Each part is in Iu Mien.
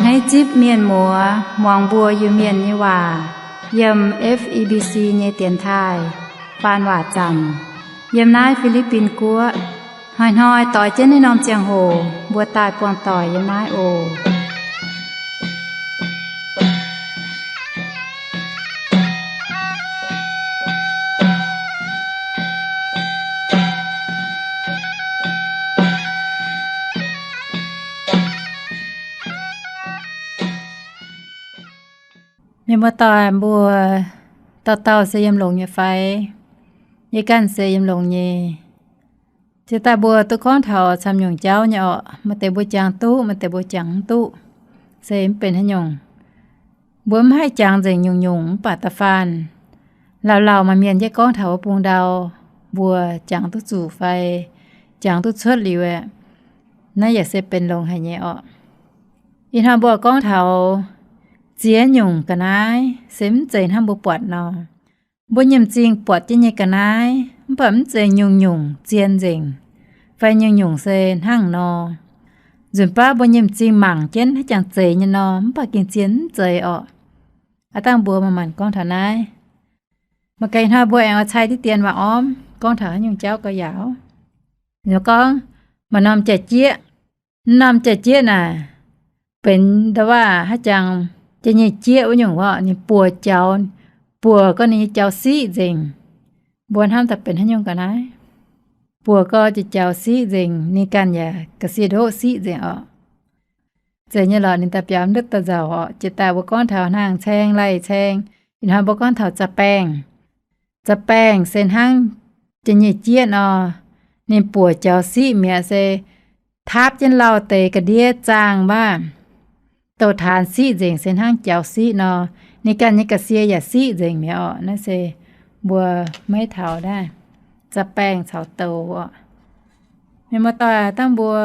Naaiv zipv mienh muoz muangx mbuo Iu-Mienh nyei waac yiem F E B C nyei dienx taaih faan waac zanc yiem naaiv Fi^li^bin Guoqv. Hnoi-hnoi doix jienv naaiv norm ziangh hoc mbuo daaih buangh doic yiem naaiv oc. Mienh muoz-doic mbuo, dauh dauh se yiem longx nyei fai? Yie ganh se yiem longx nyei. Ziouc daaih mbuo duqv gorngv taux camv nyungc jauv nyei orqc. Maaih deix mbuo jangx duqv, maaih deix mbuo jangx mv duqv, se mv benx haaix nyungc. Mbuo mv haih jangx nzengc nyungc-nyungc mv baac da'faanh lauh lauh maaih mienh jienv gorngv taux wuov bung ndau, mbuo jangx duqv zuqc fai jangx duqv cuotv liuz aeqv, naaiv yaac se benx longx haic nyei orqc. Ih hnoi mbuo gorngv taux ziex nyungc ga'naaiv se mv zeiz hnangv mbuo buatc nor. Mbuo nyei m'zing buatc jienv nyei ga'naaiv mv baac mv zeiz nyungc-nyungc zien nzengc, fai nyungc-nyungc se hnangv nor. Nzunc baav mbuo nyei m'zing mangc jienv haaix jangx zeiz nyei nor, mv baac gengh zien mv zeiz orqc. Aav dangh mbuo manc-manc gorngv taux naaiv. Mangc gaax ih hnoi mbuo aengx oix cai diqv dien waac ormv gorngv taux haaix nyungc jauv gauh yaauc. Ninh gorngv maaih norm jai-jieqv. Norm jai-jieqv naaic benx nda'waav haaix jangx jai-nyeic jieqv wuov nyungc orqc. Ninh buoz jaux, buoz gau ninh nyei jaux siqv nzengc. Mbuo hnamv daaih benx haaix nyungc ga'naaiv? Buoz gau jiex jaux siqv nzengc, ninh ganh yaac ga'sie ndoqv siqv nzengc orqc. Zeiz nyei lorqc, ninh daaih biaux ndutv daaih nzauc orqc. Jiex daaih mbuo gorngv taux hnangv caeng, lai-caeng. Ih hnoi mbuo gorngv taux za'baengh. Za'baengh se hnangv jai-nyeic jieqv nor, ninh buoz jaux siqv mi'aqv, se taapv jienv lauh deix ga'ndiev zaangh maah, douz-taanx siqv nzengc se hnangv jaux siqv nor, ninh ganh nyei ga'sie yaac siqv nzengc mi'aqv orqc. Naaiv se mbuo maiv taux naaiv za'baengh caux douz orqc. Mienh muoz-doic, dangh mbuo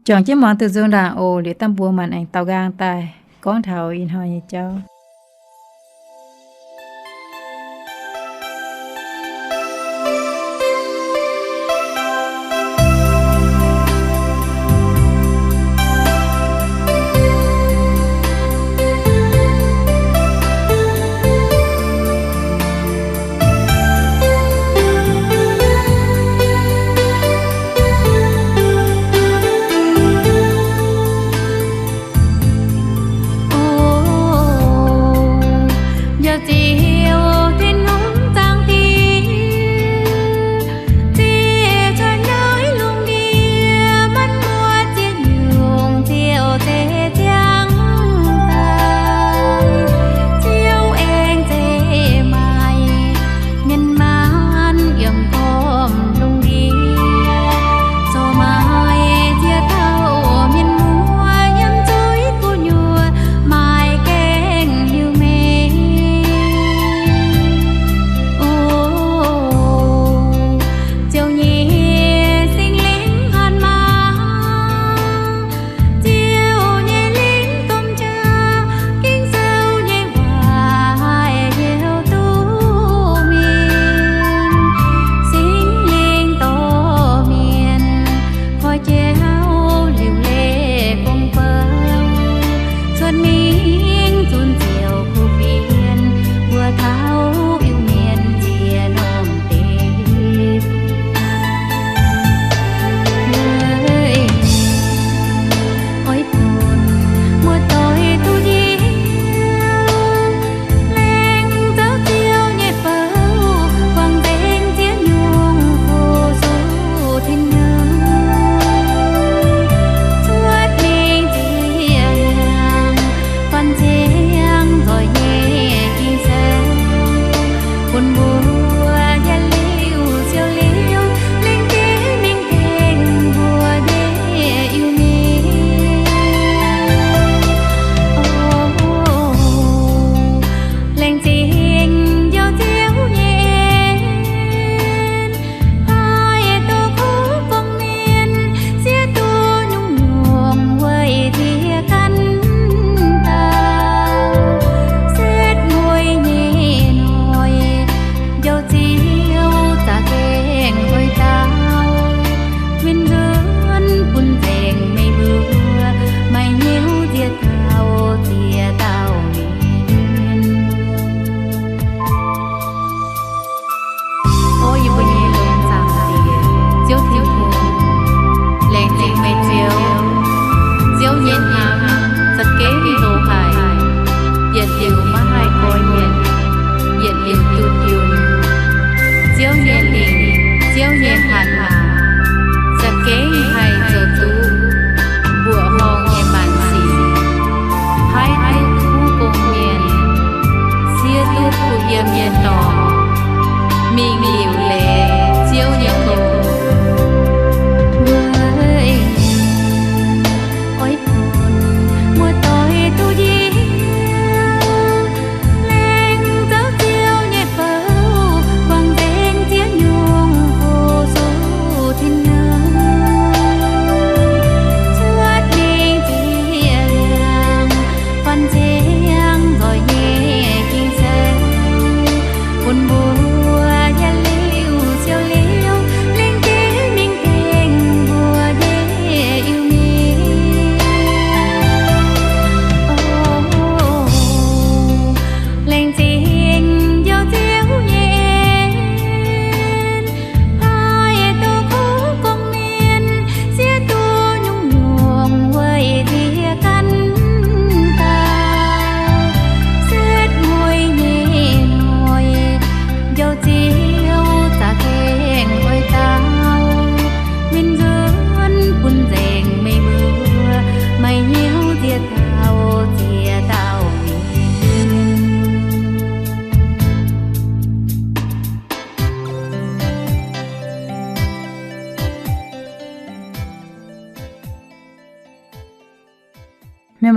juangc jienv muangx duqv nzung ndaangc oc. Liuz dangh mbuo maanc aengx daaux nqaang daaih gorngv taux ih hnoi nyei jauv.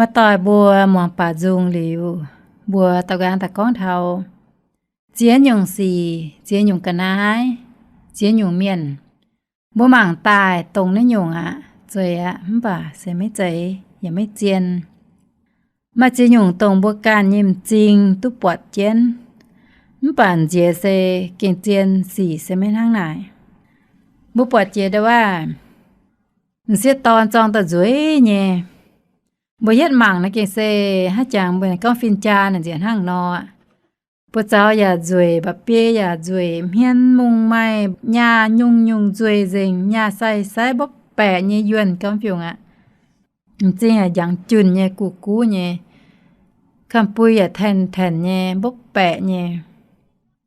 Maaih doic mbuo muangx baac nzung liuz, mbuo daux nqaang daaih gorngv taux ziex nyungc sic, ziex nyungc ga'naaiv, ziex nyungc mienh. Mbuo mangc daaih dongh naaiv nyungc aqv, zueiz aqv, mv baac se maiv zeiz yaac maiv zien. Maaih ziex nyungc dongh mbuo ganh nyei m'zing duqv buatc jienv, mv baac nziex se gengh zien, sic se maiv hnangv naaic. Mbuo buatc jiex ndau wuov, m'sieqv dorn zorng daaih nzueic nyei. Mbuo yietv mangc naaiv gengh se hnangv jangx mbuo gorngv fin-jaa naaic nziex hnangv nor aqv. Buoz-zaux yaac nzueic, mba'biei yaac nzueic, hmien mungh maaih nyaah nyungc-nyungc nzueic nzengc, nyaah sai-sai mbopv baeqc nyei yuonh gauh fiungc aqv. M'zing yaac njangx junh nyei, guv-guv nyei, kamx-bui yaac taenx-taenx nyei, mbopv baeqc nyei.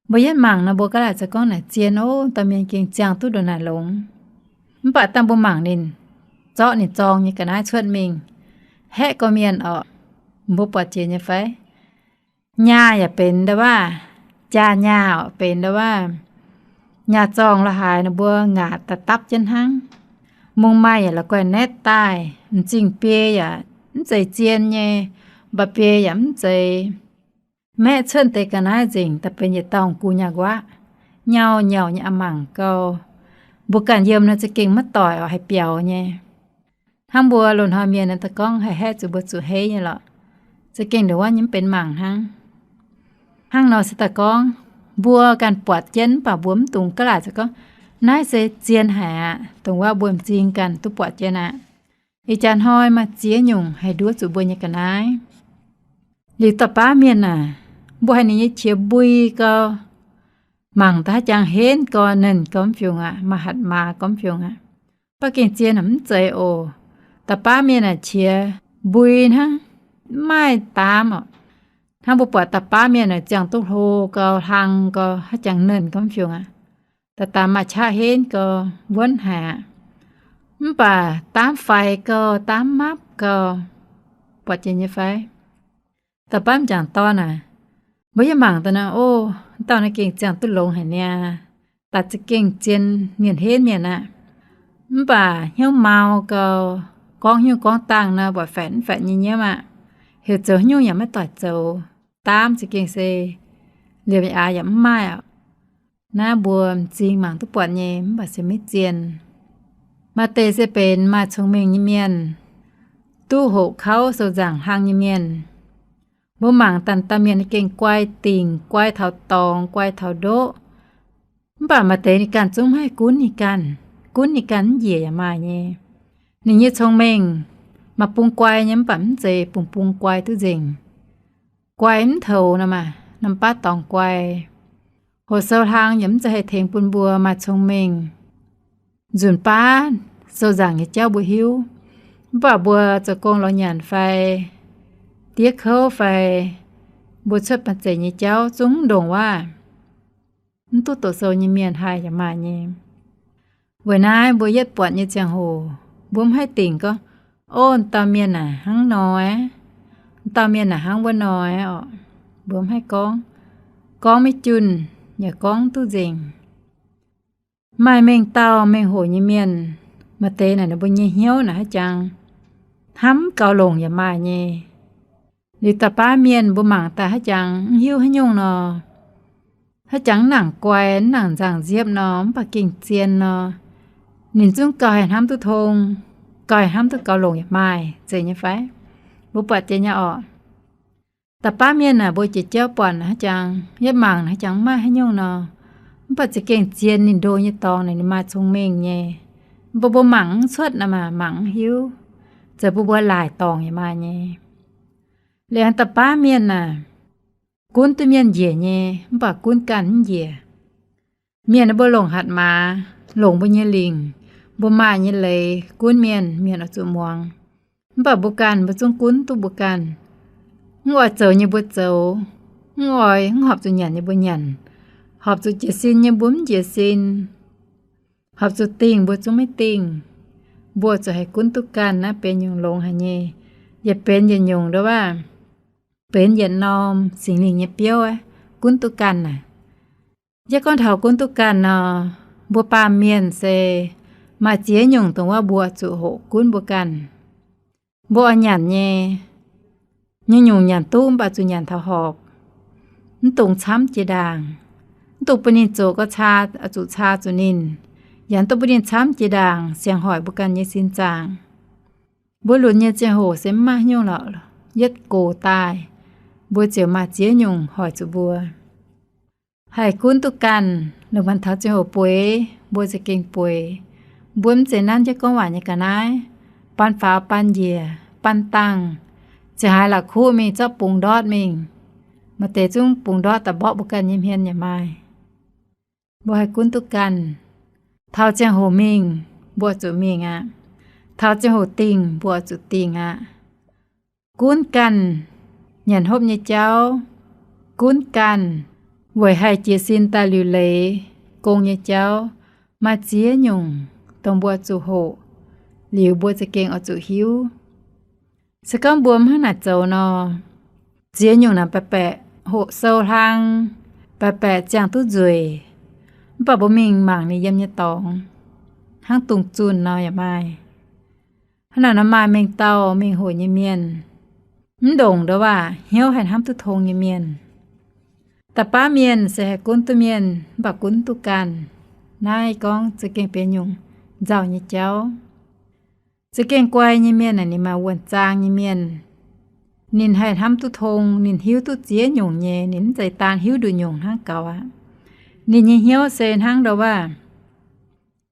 Mbuo yietv mangc nor, mbuo gaav laaic zoux gorngv naaic zien ov, dauh mienh gengh ziangh duqv ndongc naaic longx. Mv baac dangh mbuo mangc ninh zorqv ninh zorng nyei ga'naaiv cuotv mingh, haeqv gorx-mienh orqc, mbuo buatc jiex nyei fai? Nyaah yaac benx ndau wuov, jaa nyaah orqc, benx ndau wuov nyaah zorng la'haaix, ninh mbuo ngaatc daaih dapv jienv hnangv. Mungh maaih yaac la'guaih naetv daaih, m'zing biei yaac mv zeiz zien nyei, mba'biei yaac mv zeiz maeqv cuotv deix ga'naaiv nzengc, daaih benx yietc dauh gu'nyaah nquaqv, nyauv nyauc nyei a'mangc gau. Mbuo ganh yiem nor za'gengh maiv doic orqc, haih biaux nyei. Hnangv mbuo loz-hnoi mienh naaiv daaih gorngv haih haeqv zuqc mbuo zuqc heiv nyei lorqc. Za'gengh ndongc wuov nyei mv benx mangc hnangv. Hnangv nor se daaih gorngv mbuo ganh buatc jienv mv baac mbuo mv dungx gaav laaic zoux gorngv naaiv se zien haic aqv, dongh wuov mbuo m'zing ganh duqv buatc jienv aqv. Ih jaax hnoi maaih ziex nyungc haih nduov zuqc mbuo nyei ga'naaiv. Liuz dauh baav mienh naaic, mbuo haiz ninh nyei qiex mbui gau, mangc daaih haaix jangx henv gau, nernh gau mv fiungc aqv, maaih hatc maaz gau mv fiungc aqv. Mv baac gengh zien mv zeiz oc. Dauh baav mienh naaic qiex mbui hnangv, mv maaih daamv orqc. Hnangv mbuo buatc dauh baav mienh naaic ziangh duqv hlo gau, hlang gau, haaix jangx nernh gau mv fiungc aqv. Daaih daamv maaih qaqv henv gau, wuonv haic aqv. Mv baac daamv faix gau, daamv mapv gau. Buatc jiex nyei fai? Dauh baav m'jangc dorn naaic, mbuo yie mangc daaih naaic, o, dauh naaiv gengh ziangh duqv longx haic niaa. Daaih za'gengh zien mienh henv mienh aqv. Mv baac hnyouv mau gau, gorngv hnyouv gorngv dangh nor, buatc faetc mv faetc nyei nyiemv aqv. Heuc zoux haaix nyungc yaac maiv doic zoux. Daamv za'gengh se liemh aax yaac mv maaih orqc. Naaiv mbuo m'zing mangc duqv buatc nyei, mv baac se maiv zien. Maaih deix se benx maaih cong-mengh nyei mienh, duqv hoqc kauv sou nzaangc hlang nyei mienh. Mbuo mangc daaih dauh mienh gengh guai dingc, guai taux dorngx, guai taux ndoqv. Mv baac maaih deix ninh ganh zungv maiv haih gunv ninh ganh, gunv ninh ganh mv njiec yaac maaih nyei. Ninh nyei cong-mengh maaih bung guai nyei, mv baac mv zeiz bung bung guai duqv nzengc. Guai mv toux nor maah, norm baav dorngx guai. Hoqc sou hlang yaac mv zeiz haih tengx bun mbuo maaih cong-mengh. Nzunc baav sou nzaangc nyei jauv mbuo hiuv, mv baac mbuo zoux gong lorz nyanc fai diev kouv fai mbuo cuotv banh zeic nyei jauv zungv mv ndongc waac. Mv duqv doqc sou nyei mienh haih yaac maaih nyei. Weic naaiv mbuo yietv buatc nyei ziangh hoc, mbuo mv haih dingc gorngv, o, dauh mienh naaic hnangv nor, dauh mienh naaic hnangv wuov nor orqc. Mbuo mv haih gorngv, gorngv maiv junh, yaac gorngv duqv nzengc. Maaih mengh dauh mengh hoc nyei mienh, maaih deix naaic ninh mbuo nyei hnyouv naaic haaix jangx hnamv gaux longc yaac maaih nyei. Liuz da'baav mienh mbuo mangc daaih haaix jangx mv hiuv haaix nyungc nor, haaix jangx mv nangc guai, mv nangc nzangc nziepv nor, mv baac gengh zien nor, ninh zungv gauh haih hnamv duqv tong, gauh haih hnamv duqv gaux longc yaac maaih, zeiz nyei fai? Mbuo buatc jiex nyei orqc. Da'baav mienh naaic mbuo jiex jauv buatc haaix jangx, yietv mangc haaix jangx mv maaih haaix nyungc nor, mv baac za'gengh zien ninh ndo nyei dorngx naaic ninh maaih cong-mengh nyei. Mv baac mbuo mangc mv cuotv nor maah, mangc mv hiuv, zeiz bun mbuo laaic dorngc yaac maaih nyei. Liuz da'baav mienh naaic, gunv duqv mienh njiec nyei, mv baac gunv ganh mv njiec. Mienh mbuo longc hatc maaz, longc mbuo nyei lingc, mbuo maaih nyei leiz gunv mienh, mienh oix zuqc muangx. Mv baac mbuo ganh mbuo zungv gunv duqv mbuo ganh. Mv oix zoux nyei mbuo zoux, mv oix, mv horpc zuqc nyanc nyei mbuo nyanc, horpc zuqc jiez sin nyei mbuo mv jiez sin, horpc zuqc dingh mbuo zungv maiv dingh. Mbuo zuqc haih gunv duqv ganh. Naaiv benx nyungc longx haic nyei. Yietc benx yietc nyungc nduov waac, benx yietc norm Singx Lingh nyei biouv, gunv duqv ganh naaic. Yie gorngv taux gunv duqv ganh nor, mbuo baamh mienh se maaih ziex nyungc dongh wuov mbuo zuqc hoqc gunv mbuo ganh. Mbuo oix nyanc nyei, nyei nyungc nyanc duqv mv baac zuqc nyanc taux horpc. Mv dungx camv jiex ndaangc. Mv dungx bun ninh zoqc gau caa, zuqc caa zuqc ninh. Yaac mv dungx bun ninh camv jiex ndaangc, siangx hoic mbuo ganh nyei sin zaangc. Mbuo lunx nyei ziangh hoc se mv maaih haaix nyungc lorqc, yietv gox daaih, mbuo ziouc maaih ziex nyungc hoic zuqc mbuo. Haih gunv duqv ganh, lungh muonz taux ziangh hoc bueix, mbuo za'gengh bueix. Mbuo mv zeiz nanv jienv gorngv waac nyei ga'naaiv, baan faaux baan njiec, baan dangh, ziouc haiz la'kuqv mingh zorqv bungx ndortv mingh. Maaih deix zungv bungx ndortv daaih mborqv mbuo ganh nyei hmien yaac maaih. Mbuo haih gunv duqv ganh. Taux ziangh hoc mingh, mbuo zuqc mingh aqv. Taux ziangh hoc dingh, mbuo zuqc dingh aqv. Gunv ganh nyanc hopv nyei jauv, gunv ganh weic haih jiez sin daaih liuc leiz gong nyei jauv, maaih ziex nyungc dongh mbuo zuqc hoqc, liuz mbuo za'gengh oix zuqc hiuv. Se gorngv mbuo mv hnangv naaic zoux nor, ziex nyungc naaic baeqc baeqc hoqc sou hlang, baeqc baeqc ziangh duqv nzueic, mv baac mbuo mingh mangc ninh yiem nyei dorngx, hnangv dungz zunh nor yaac maaih. Hnangv naaic nor maaih mengh dauh mingh hoqc nyei mienh, mv ndongc ndou waac hnyouv haih hnamv duqv tong nyei mienh. Da'baav mienh se haih gunv duqv mienh mv baac gunv duqv ganh. Naaiv gorngv za'gengh benx nyungc nzauh nyei jauv. Za'gengh guai nyei mienh naaic ninh maaih wuonh zaang nyei mienh. Ninh haih hnamv duqv tong, ninh hiuv duqv ziex nyungc nyei, ninh mv zeiz daan hiuv nduqc nyungc hnangv gaux aqv. Ninh nyei hnyouv se hnangv ndou waac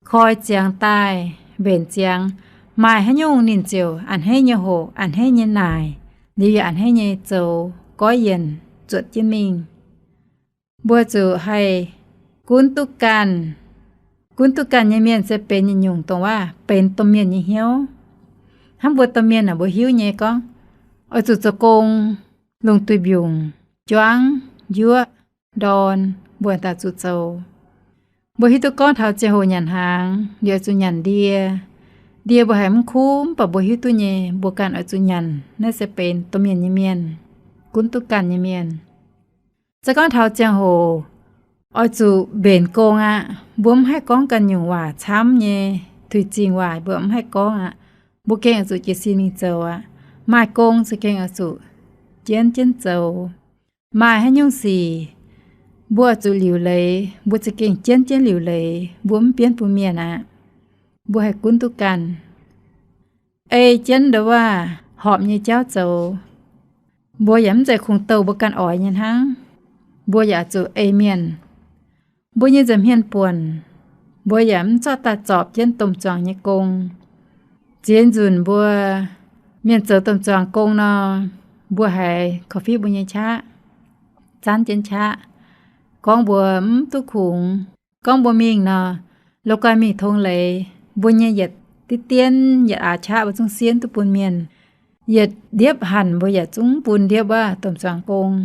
koi ziangx daaih, mbenc ziangx, maaih haaix nyungc ninh ziouc a'hneiv nyei hoqc, a'hneiv nyei naaic, liuz yaac a'hneiv nyei zoux goiv yienc zuotc jienv mingh. Mbuo zuqc haih gunv duqv ganh. Gunv duqv ganh nyei mienh se benx nyungc-nyungc dongh waac benx domh mienh nyei hnyouv. Hnangv mbuo domh mienh naaic mbuo hiuv nyei gorngv, oix zuqc zoux gong, lungh duih mbiungc, juangv, njuoqv, ndorn, mbuo daaih zuqc zoux. Mbuo hiuv duqv gorngv taux ziangh hoc nyanc hnaangx liuz oix zuqc nyanc ndie. Ndie mbuo haiz mv kuv mv baac mbuo hiuv duqv nyei, mbuo ganh oix zuqc nyanc. Naaiv se benx domh mienh nyei mienh, gunv duqv ganh nyei mienh. Se gorngv taux ziangh hoc oix zuqc mbenc gong aqv, mbuo mv haih gorngv ganh nyungc waac camv nyei, tuix zingh waac mbuo mv haih gorngv aqv. Mbuo gengh oix zuqc jiez sin mingh zoux aqv. Maaih gong se gengh oix zuqc jienv jienv zoux. Maaih haaix nyungc sic mbuo oix zuqc liuc leiz, mbuo za'gengh jienv jienv liuc leiz, mbuo mv bienv bun mienh aqv. Mbuo haih gunv duqv ganh. Ei jienv ndou waac horpc nyei jauv zoux. Mbuo yaac mv zeiz kungx douh mbuo ganh oix nyei hnangv. Mbuo yaac zuqc ei mienh. Mbuo nyei nza'hmien buonc, mbuo yaac mv zorqv daaih zorpc jienv domh zuangx nyei gong. Ziex nzunc mbuo mienh zoux domh zuangx gong nor, mbuo haiz korv-fiqv mbuo nyei qaqv, zanv jienv qaqv, gorngv mbuo mv duqv kungx. Gorngv mbuo mingh nor, la'guaih mingh tong leiz, mbuo nyei yietc diqv dienv yietc aax qaqv mbuo zungv sienv duqv bun mienh. Yietc ndiepv hanc mbuo yaac zungv bun ndiepv wuov domh zuangx gong.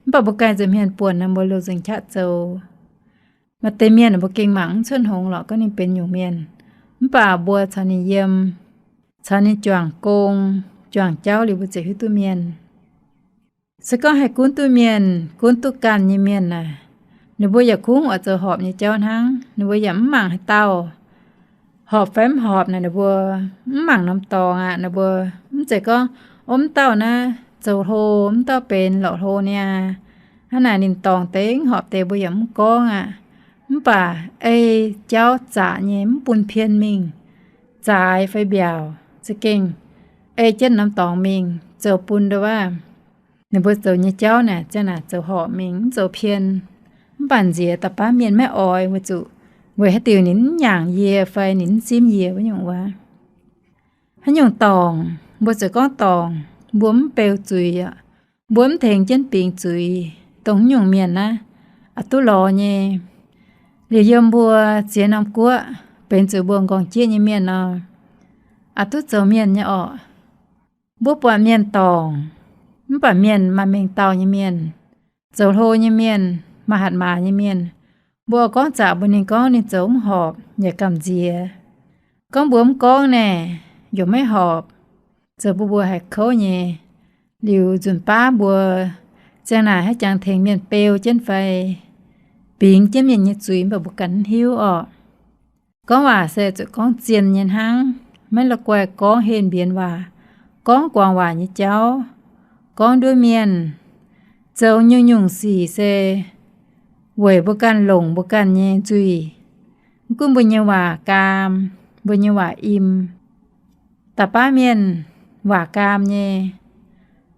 Mv baac mbuo ganh nza'hmien buonc nor, mbuo longc nzengc qaqv zoux. Maaih deix mienh mbuo gengh mangc mv cuotv hngongx lorqc gorngv ninh benx nyungc mienh. Mv baac mbuo caux ninh yiem, caux ninh juangc gong, juangc jauv liuz mbuo ziouc hiuv duqv mienh. Se gorngv haih gunv duqv mienh, gunv duqv ganh nyei mienh naaic, ninh mbuo yaac kungx oix zoux horpc nyei jauv hnangv. Ninh mbuo yaac mv mangc haaix dauh horpc fai mv horpc naaic, ninh mbuo mv mangc norm dorngx aqv. Ninh mbuo mv zeiz gorngv, o, mv dauh naaiv zoux hlo, mv dauh benx lorqc hlo niaa. Hnangv naaic ninh dorngc deix mv horpc deix mbuo yaac mv gorngv aqv. Mv baac ei jauv zaqc nyei mv bun pien mingh, zaaix fai mbiaauc za'gengh ei jienv norm dorngx mingh zoux bun ndou waac ninh mbuo zoux nyei jauv naaic ziang naaic zoux horpc mingh mv zoux pien. Mv baac nziex da'baav mienh maiv oix weic zuqc weic haaix diuc ninh mv nyaangc yie fai ninh mv simv yie wuov nyungc wuov. Haaix nyungc dorngc, mbuo ziouc gorngv dorngc, mbuo mv beu zuiz aqv. Mbuo mv tengx jienv bingx zuiz. Dongh nyungc mienh naaiv, a'duqv lorz nyei. Liuz yiem mbuo ziex norm guoqv, benx zuqc mbuo nqorngv jieqv nyei mienh nor, a'duqv zoux mienh nyei orqc. Mbuo buatc mienh dorngc, mv baac mienh maaih mengh dauh nyei mienh, zoux hlo nyei mienh, maaih hatc maaz nyei mienh, mbuo gorngv zaqc mbuox ninh gorngv ninh zoux mv horpc yaac gamh nziex. Gorngv mbuo mv gorngv naaic, yaac maiv horpc, zoux bun mbuo haiz kouv nyei. Liuz nzunc baav mbuo ziang naaic haaix jangx tengx mienh beu jienv fai bingx jienv mienh nyei zuiz, mv baac mbuo ganh mv hiuv orqc. Gorngv waac se zuqc gorngv zien nyei hnangv, maiv la'guaih gorngv henh mbienx waac, gorngv guangc waac nyei jauv. gorngv nduov mienh, zoux nyungc-nyungc sic se weic mbuo ganh longc mbuo ganh nyei nzuih. Mv gunv mbuo nyei waac gaam, mbuo nyei waac im. Da'baav mienh waac gaam nyei,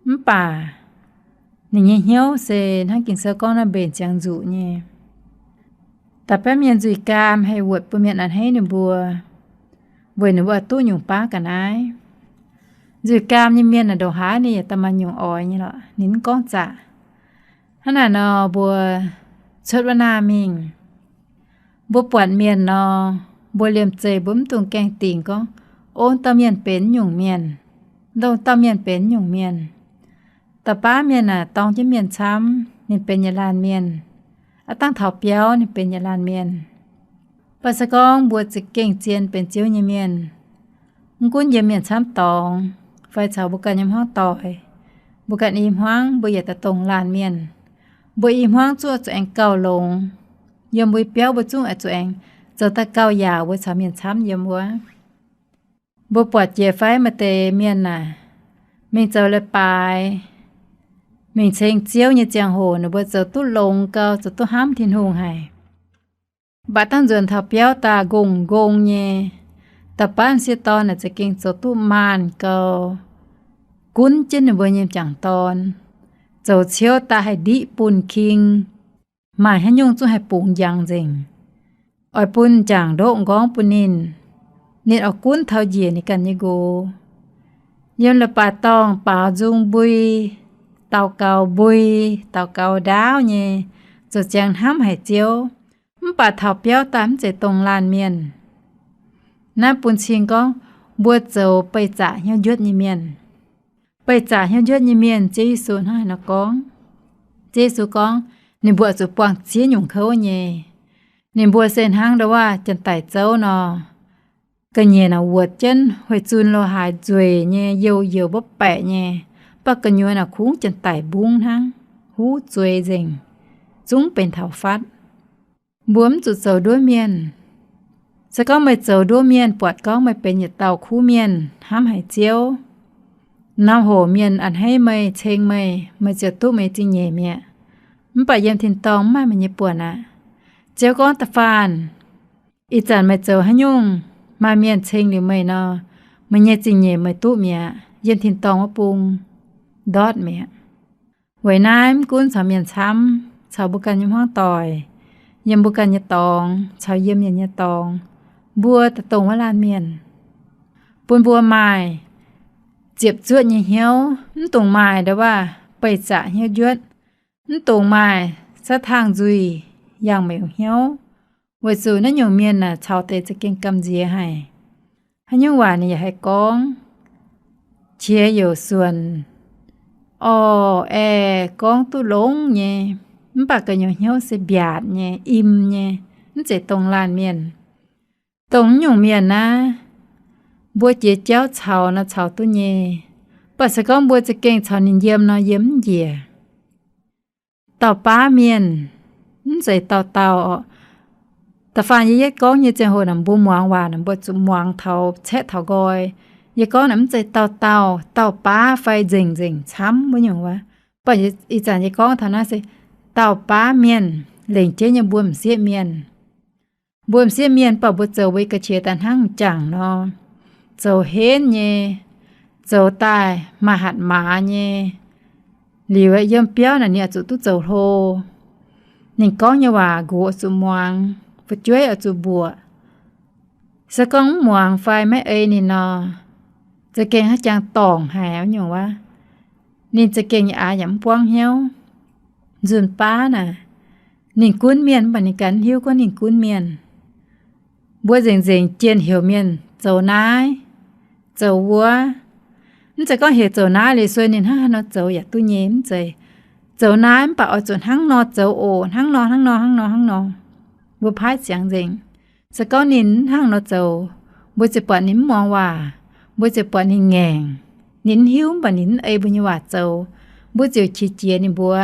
mv baac ninh nyei hnyouv se hnangv Ging-Sou gorngv naaiv mbenc ziangx nzuqc nyei. Da'baav mienh nzuih gaam haih wuotc bun mienh a'hneiv ninh mbuo, weic ninh mbuo duqv nyungc baav ga'naaiv. Nzuih gaam nyei mienh naaic ndongc haaix ninh yaac daaih maaih nyungc oix nyei lorqc, ninh mv gorngv zaqc. Hnangv naaic nor mbuo cuotv wuov naaiv mingh, mbuo buatc mienh nor, mbuo liemh zeih mbuo mv dungx gaengh dingc gorngv, o, dauh mienh benx nyungc mienh, o, dauh mienh benx nyungc mienh. Da'baav mienh aah, dorng jienv mienh camv, ninh benx yietc laanh mienh. Aav dangh taux biauv ninh benx yietc laanh mienh. Mv baac se gorngv mbuo za'gengh zien benx Ziouv nyei mienh, mv gunv yiem mienh camv dorngx fai caux mbuo ganh nyei hmuangv doic, mbuo ganh i hmuangv mbuo yietc daaih dongh laanh mienh. Mbuo i hmuangv zungv zuqc aengx gauh longx. Yiem mbuo biauv mbuo zungv zuqc aengx zoux daaih gauh yaauc mbuo caux mienh camv yiem wuov. Mbuo buatc jiex fai maaih deix mienh aah, mingh zoux leiz-baaix, mingh ceng Ziouv nyei ziangh hoc ninh mbuo zoux duqv longx gau, zoux duqv hnamv Tin-Hungh haic. Mv baac dangv nzuonx taux biauv daaih ngongh ngong nyei, da'baav m'sieqv dorn naaic za'gengh zoux duqv maanh gau, gunv jienv ninh mbuo nyei m'jangc dorn, zoux ciouv daaih haih ndiqv bun king, maaih haaix nyungc zungv haih bungx njang nzengc. Oix bun m'jangc ndoqv m'nqorngv bun ninh, ninh oix gunv taux njiec ninh ganh nyei nqox. Yiem leiz-baaix dorngh baaux nzung mbui, daux gaux mbui, daux gaux ndaauv nyei, zoux ziangx hnamv haic Ziouv. Mv baac taux biauv daaih mv zeiz dongh laanh mienh. Naaiv bun cing gorngv mbuo zoux beih zaqc hnyouv njuotv nyei mienh. Beih zaqc hnyouv njuotv nyei mienh, Ziouv Yesu hnangv haaix nor gorngv? Ziouv Yesu gorngv, ninh mbuo zuqc buangh ziex nyungc kouv nyei. Ninh mbuo se hnangv ndau wuov janx-daic zouv nor, ga'nyiec naaic wuotc jienv huih zun lo haaix nzueic nyei, youh youh mbuov baeqc nyei, mv baac gu'nyuoz naaic kungx janx-daic mbungv hnangv, huv zueiz nzengc, zungv benx taux fatv. Mbuo mv zuqc zoux nduov mienh. Se gorngv meih zoux nduov mienh, buatc gorngv meih benx yietc dauh kuv mienh, hnamv haic Ziouv, norm hoc mienh a'hneiv meih, ceng meih, meih ziouc duqv meih zingh nyeic mi'aqv. Mv baac yiem tin-dorngh mv maaih meih nyei buonc aqv. Ziouv gorngv, da'faanh ih zanc meih zoux haaix nyungc, maaih mienh ceng liuz meih nor, meih nyei zingh nyeic meih duqv mi'aqv. Yiem tin-dorngh wuov bung ndortv mi'aqv. Weic naaiv mv gunv caux mienh camv, caux mbuo ganh nyei hmuangv doic, yiem mbuo ganh nyei dorngx, caux yiem mienh nyei dorngx, mbuo daaih dongh wuov laanh mienh, bun mbuo maaih ziepc zuoqv nyei hnyouv, mv dungx maaih ndau wuov beih zaqc hnyouv njuotv, mv dungx maaih caaiv tangh nzuih, yangh meuc hnyouv. Weic zuqc naaiv nyungc mienh aah, caux deix za'gengh gamh nziex haic. Haaix nyungc waac ninh yaac haih gorngv, qiex youc suonc, orv, aeh, gorngv duqv longx nyei, mv baac gu'nyuoz hnyouv se mbiaatc nyei, im nyei, mv zeiz dongh laanh mienh. Dongh naaiv nyungc mienh naaiv, mbuo jiex jauv caux nor caux duqv nyei, mv baac se gorngv mbuo za'gengh caux ninh yiem nor, yiem mv njiec. Dauh baav mienh, mv zeiz dauh dauh. Da'faanh yie yietv gorngv nyei ziangh hoc naaic, mbuo muangx waac naaic, mbuo zuqc muangx taux caeqv taux nqoi. Yie gorngv naaic mv zeiz dauh dauh, dauh baav fai nzengc nzengc camv wuov nyungc wuov. Mv baac ih zanc yie gorngv taux naaiv se dauh baav mienh, lengc jeiv nyei mbuo m'sieqv mienh. Mbuo m'sieqv mienh, mv baac mbuo zoux mbuo ga'qiex daaih hnangv m'jangc nor, zoux henv nyei, zoux daaih maaih hatc maaz nyei. Liuz yiem biauv naaic ninh oix zuqc duqv zoux hlo. Ninh gorngv nyei waac nqox oix zuqc muangx, fu'jueiv oix zuqc mbuoqc. Se gorngv mv muangx fai maiv ei ninh nor, za'gengh haaix jangx dorngc haic wuov nyungc wuov. Ninh za'gengh aax yaac mv buangv hnyouv. Nzunc baav naaic, ninh gunv mienh, mv baac ninh ganh mv hiuv gorngv ninh gunv mienh. Mbuo nzengc nzengc jienh heuc mienh zoux naaiv, zoux wuov. Mv zeiz gorngv heuc zoux naaiv liuz sueih ninh hnangv haaix nor zoux yaac duqv nyei, mv zeiz. Zoux naaiv mv baac oix zuqc hnangv nor zoux oc, hnangv nor, hnangv nor, hnangv nor, hnangv nor. Mbuo paaiv ziangx nzengc. Se gorngv ninh mv hnangv nor zoux, mbuo ziouc buatc ninh mv muangx waac, mbuo ziouc buatc ninh ngaengc. Ninh mv hiuv mv baac ninh mv ei mbuo nyei waac zoux, mbuo ziouc qiex jiez ninh mbuo.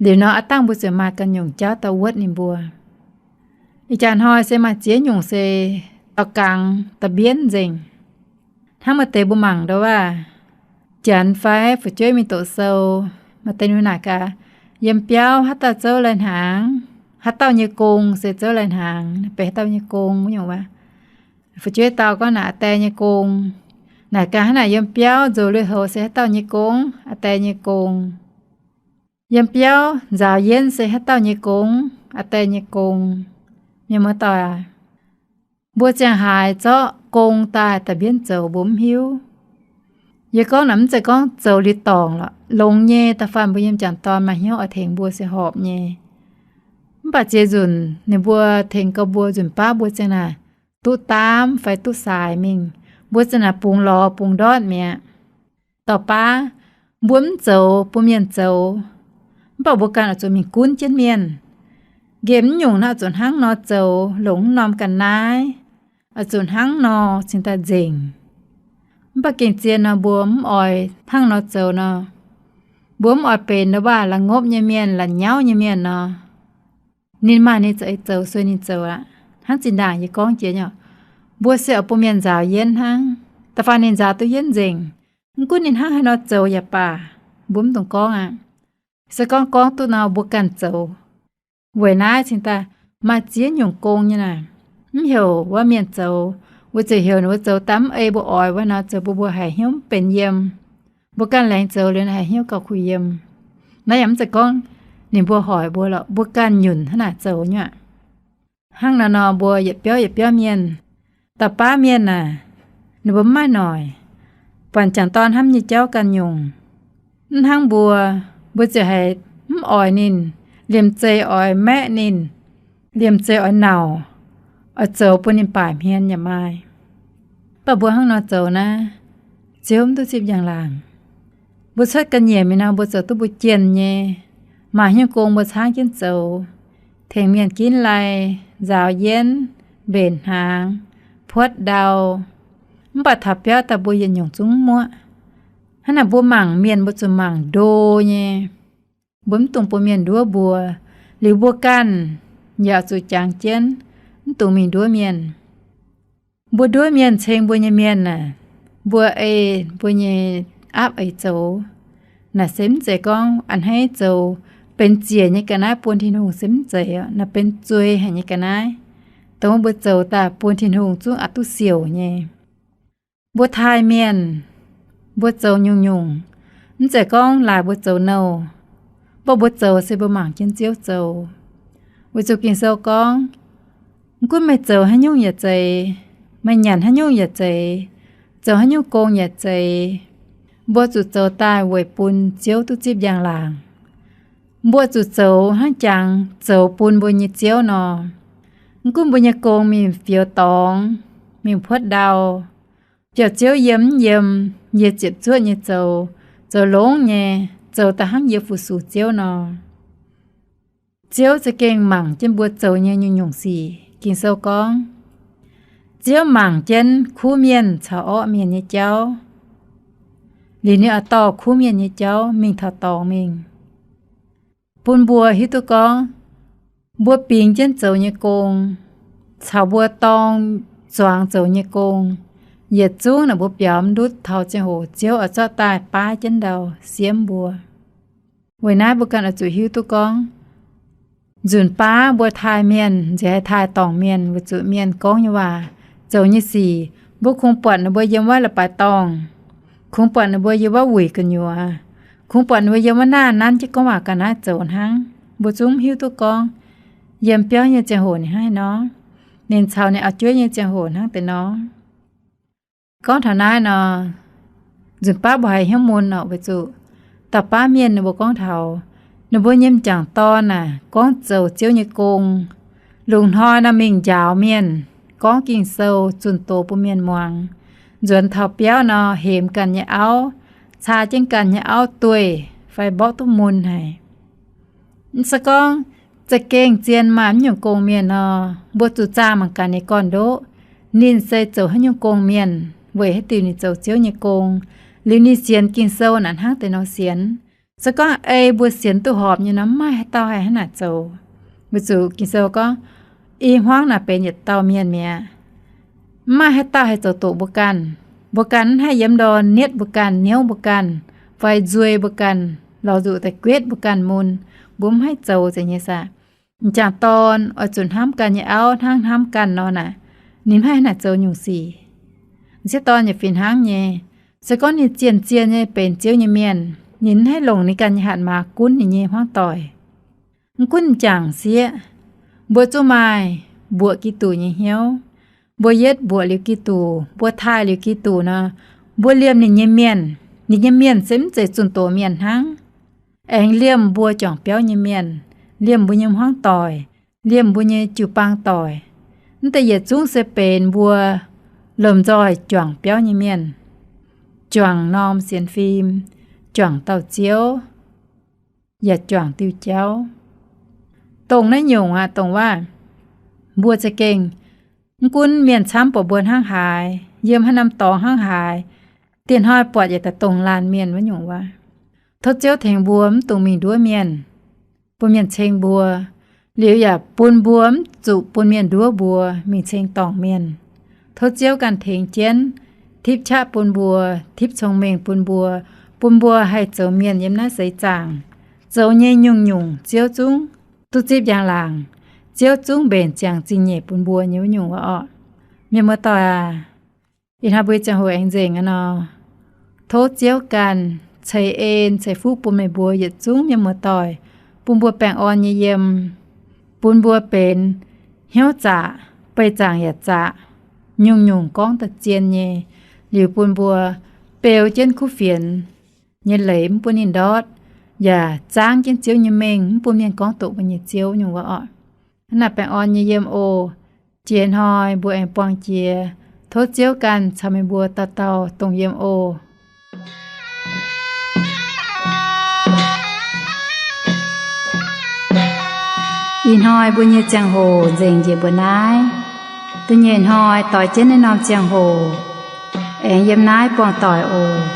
Liuz nor aav dangh mbuo ziouc maaih ganh nyungc jauv daaih wuotv ninh mbuo. Ih jaax hnoi se maaih ziex nyungc se daux gaux da'mbienv nzengc. Hnangv maaih deix mbuo mangc ndau wuov, janx fai fu'jueiv mingh doqc sou, maaih deix ninh naaic gaax, yiem biauv haaix dauh zouv lai-hnaangx, haaix dauh nyei gong se zouv lai-hnaangx, benx haaix dauh nyei gong nyungc waac. Fu'jueiv dau gorngv naaic a'deix nyei gong. Naaic gaax hnangv naaic, yiem biauv nzox lui-houx se haaix dauh nyei gong, a'deix nyei gong. Yiem biauv nzaaux yienv se haaix dauh nyei gong, a'deix nyei gong. Mienh muoz-doic aac, mbuo ziangh haaix zorqv gong daaih da'mbienv zoux mbuo mv hiuv. Yie gorngv naaic mv zeiz gorngv zoux liuz dorngc lorqc, longx nyei. Da'faanh mbuo yiem jangc dorn maaih hnyouv oix tengx mbuo se horpc nyei. Mv baac ziex nzunc ninh mbuo tengx gau mbuo, nzunc baav mbuo ziang naaic duqv daamv fai duqv saaix mingh, mbuo ziang naaic bungx lorz bungx ndortv mi'aqv. Dauh baav, mbuo mv zoux, bun mienh zoux, mv baac mbuo ganh oix zuqc mingh gunv jienv mienh. Nqemh mv nyungc naaiv oix zuqc hnangv nor zoux, longc mv norm ga'naaiv, oix zuqc hnangv nor cingx daaih nzengc. Mv baac gengh zien nor mbuo mv oix hnangv nor zoux nor, mbuo mv oix benx nda'baav la'ngopv nyei mienh, la'nyauv nyei mienh nor. Ninh maaih ninh za'eix zoux sueih ninh zoux aqv. Hnangv zinh ndaangc yie gorngv jiex nyei, mbuo se oix bun mienh nzaaux yienv hnangv. Da'faanh ninh nzaaux duqv yienv nzengc, mv gunv ninh hnangv haaix nor zoux yaac baac, mbuo mv dungx gorngv aqv. Se gorngv gorngv duqv nor mbuo ganh zoux. Weic naaiv cingx daaih maaih ziex nyungc gong nyei naaic, mv heuc wuov mienh zoux, weic zuqc heuc ninh mbuo zoux daaih mv ei mbuo oix wuov nor, zoux bun mbuo haiz hnyouv mv benx yiem. Mbuo ganh laengz zoux liuz haiz hnyouv gauh kuh yiem. Naaiv yaac mv zeiz gorngv ninh mbuo hoic mbuo lorqc, mbuo ganh nyunc hnangv naaic zoux nyei aqv. Hnangv naaiv nor mbuo yietc biauv yietc biauv mienh, dauh baav mienh naaic, ninh mbuo mv maaih noic, buatc jangc dorn hnamv nyei jauv ganh nyungc. Mv hnangv mbuo, mbuo ziouc haiz mv oix ninh, liemh zeih oix maeqv ninh, liemh zeih oix nauc, oix zoux bun ninh baaic hmien yaac maaih. Mv baac mbuo hnangv nor zoux naaiv, Ziouv mv duqv zipv njang-laangc. Mbuo cuotv ga'nyiec mingh nor mbuo zoux duqv mbuo jienh nyei, maaih hnyouv gong mbuo caangv jienv zoux, tengx mienh ginv lai, nzaaux yienv, mbenc hnaangx, puotv ndau. Mv baac taux biauv daaih mbuo yietc nyungc zungv muoqv. Hnangv naaic mbuo mangc mienh mbuo zuqc mangc ndo nyei. Mbuo mv dungx bun mienh nduov mbuo. Liuz mbuo ganh yaac zuqc jangx jienv, mv dungx mingh nduov mienh. Mbuo nduov mienh ceng mbuo nyei mienh aah, mbuo ei mbuo nyei aapv eix zoux. Naaic se mv zeiz gorngv a'hneiv zoux benx ziec nyei ga'naaiv bun Tin-Hungh, se mv zeiz. Naaic benx zuei haic nyei ga'naaiv, dongh mbuo zoux daaih bun Tin-Hungh zungv aqc duqv siouc nyei. Mbuo taaih mienh, mbuo zoux nyungc-nyungc, mv zeiz gorngv laaix mbuo zoux nouh, mv baac mbuo zoux se mbuo mangc jienv Ziouv zoux. Weic zuqc Ging-Sou gorngv, mv gunv meih zoux haaix nyungc yaac zeiz, meih nyanc haaix nyungc yaac zeiz, zoux haaix nyungc gong yaac zeiz, mbuo zuqc zoux daaih weic bun Ziouv duqv zipv njang-laangc. Mbuo zuqc zoux hnangv jangx zoux bun mbuo nyei Ziouv nor. Mv gunv mbuo nyei gong mingh fioux dorngx, mingh puotv ndau, biauv-ziouv yiem mv yiem, yie ziepc zuoqv nyei zoux, zoux longx nyei, zoux daaih hnangv yie fu-sux Ziouv nor. Ziouv za'gengh mangc jienv mbuo zoux nyei nyungc-nyungc sic. Ging-Sou gorngv, Ziouv mangc jienv kuv mienh caux orqv mienh nyei jauv, liuz ninh oix dorh kuv mienh nyei jauv mingh taux dorngx mingh. Bun mbuo hiuv duqv gorngv, mbuo bingx jienv zoux nyei gong, caux mbuo dorng zuangx zoux nyei gong, yietc zungv naaic mbuo biaux mv ndutv taux ziangh hoc Ziouv oix zorqv daaih baav jienv ndau siemv mbuo. Weic naaiv mbuo ganh oix zuqc hiuv duqv gorngv, nzunc baav mbuo taaih mienh nziex haih taaih dorngc mienh weic zuqc mienh gorngv nyei waac, zoux nyei sic, mbuo kungx buatc ninh mbuo yiem wuov leiz-baaix dorngh, kungx buatc ninh mbuo yiem wuov wuic gu'nyuoz, kungx buatc ninh mbuo yiem wuov naaiv nanv jienv gorngv waac ga'naaiv zoux hnangv. Mbuo zungv mv hiuv duqv gorngv, yiem biauv nyei ziangh hoc ninh hnangv haaix nor, ninh caux ninh auv-jueiv nyei ziangh hoc hnangv deix nor. Gorngv taux naaiv nor, nzunc baav mbuo haiz hnyouv mun orqc, weic zuqc dauh baav mienh ninh mbuo gorngv taux ninh mbuo nyei m'jangc dorn naaic gorngv zoux Ziouv nyei gong, lungh hnoi nor mingh njaaux mienh, gorngv Ging-Sou zunh doz bun mienh muangx, nzuonx taux biauv nor hemx ganh nyei auv, caa jienv ganh nyei auv dueiv fai mborqv duqv mun haic. Se gorngv za'gengh zien maaih mv nyungc gong-mienh nor, mbuo zuqc zaah mangc gaax ninh gorn-ndoqv, ninh se zoux haaix nyungc gong-mienh, weic haaix diuc ninh zoux Ziouv nyei gong, liuz ninh sienx Ging-Sou naaic hnangv deix nor sienx. Se gorngv ei mbuo sienx duqv horpc nyei nor, mv maaih haaix dauh haih hnangv naaic zoux. Weic zuqc Ging-Sou gorngv, i hmuangv naaic benx yietc dauh mienh mi'aqv. Mv maaih haaix dauh haih zoux doqc mbuo ganh. Mbuo ganh mv haih yiem ndorn nietv mbuo ganh, niouv mbuo ganh, fai nzuei mbuo ganh, lorz nzuqc daaih guetv mbuo ganh mun, mbuo mv haih zoux zeiz nyei saah. M'jangc dorn oix zuqc hnamv ganh nyei auv hnangv hnamv ganh nor naaic, ninh mv haih naaic zoux nyungc sic. M'sieqv dorn yaac fih hnangv nyei. Se gorngv ninh zien-zien nyei benx Ziouv nyei mienh, ninh mv haih longc ninh ganh nyei hatc maaz gunv ninh nyei hmuangv doic. Mv gunv m'jangc sieqv, mbuo zungv maaih mbuoqc Giduc nyei hnyouv. Mbuo yietv mbuoqc liuz Giduc, mbuo taaih liuz Giduc nor, mbuo liemh ninh nyei mienh, ninh nyei mienh se mv zeiz zunh doz mienh hnangv. Aengx liemh mbuo juangc biauv nyei mienh, liemh mbuo nyei hmuangv doic, liemh mbuo nyei jiu-baang doic. Mv deix yietc zungv se benx mbuo lomh nzoih juangc biauv nyei mienh, juangc norm sienx fim, juangc dauh Ziouv, yaac juangc diuh jauv. Dongh naaiv nyungc aqv, dongh waac, mbuo za'gengh mv gunv mienh camv buatc mbuo hnangv haaix, yiem haaix norm dorngx hnangv haaix, dieh hnoi buatc yietc daaih dongh laanh mienh wuov nyungc waac. Tov Ziouv tengx mbuo mv dungx mingh nduov mienh, bun mienh ceng mbuo, liuz yaac bun mbuo mv zuqc bun mienh nduov mbuo mingh ceng dorngc mienh. Tov Ziouv ganh tengx jienv, tipv qaqv bun mbuo, tipv cong-mengh bun mbuo, bun mbuo haih zoux mienh yiem naaiv seix zaangc, zoux nyei nyungc-nyungc Ziouv zungv duqv zipv njang-laangc, Ziouv zungv mbenc ziangx zingh nyeic bun mbuo nyei wuov nyungc waac orqc. Mienh muoz-doic aac, ih hnoi mbuo ziangh hoc aengx nzengc aqv nor, tov Ziouv ganh ceix en ceix fuqv bun meih mbuo yietc zungv mienh muoz-doic, bun mbuo baengh orn nyei yiem, bun mbuo benx hnyouv zaqc, beih zaangc yaac zaqc, nyungc-nyungc gorngv da'zien nyei, liuz bun mbuo beu jienv kuv fienx nyei leiz mv bun ninh ndortv, yaac zaangv jienv Ziouv nyei mengh mv bun mienh gorngv doqc mbuo nyei Ziouv nyungc waac orqc. Hnangv naaic baengh orn nyei yiem oc. Jiex hnoi mbuo aengx buangh jiex. Tov Ziouv ganh caux meih mbuo dauh dauh dongh yiem oc. Ih hnoi mbuo nyei ziangh hoc nzengc njiec mbuo naaiv. Da'nyeic hnoi doix jienv naaiv norm ziangh hoc aengx yiem naaiv buangh doic oc.